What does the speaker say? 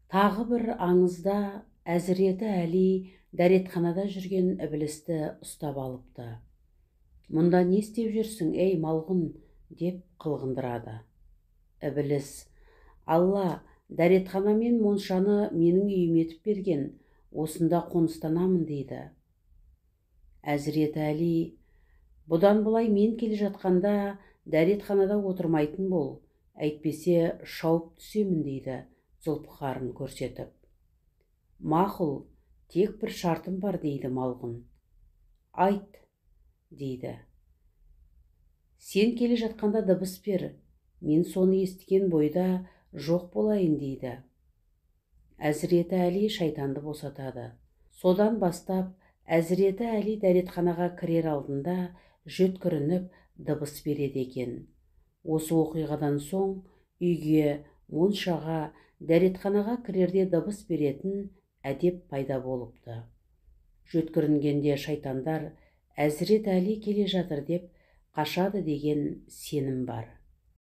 Тағы бір аңызда Әзіреті Әли дәретханада жүрген ібілісті ұстап алыпты. Мұнда не істеп жүрсің, ей малғұн, деп қылғындырады. Ібіліс: Алла дәретхана мен моншаны менің үйім етіп берген, осында қоныстанамын, дейді. Әзіреті Әли: Бұдан былай мен келе жатқанда дәретханада отырмайтын бол, әйтпесе шауып түсемін, дейді зұлпықарын көрсетіп. Мақұл, тек бір шартым бар, дейді малғұн. Айт, дейді. Сен келе жатқанда дыбыс бер, мен соны естіген бойда жоқ болайын, дейді. Әзіреті Әли шайтанды босатады. Содан бастап Әзіреті Әли дәретханаға кірер алдында жөткірініп дыбыс береді екен. Осы оқиғадан соң үйге, моншаға, дәретханаға кірерде дыбыс беретін әдеп пайда болыпты. Жөткірінгенде шайтандар Әзірет Әли келе жатыр деп қашады деген сенім бар.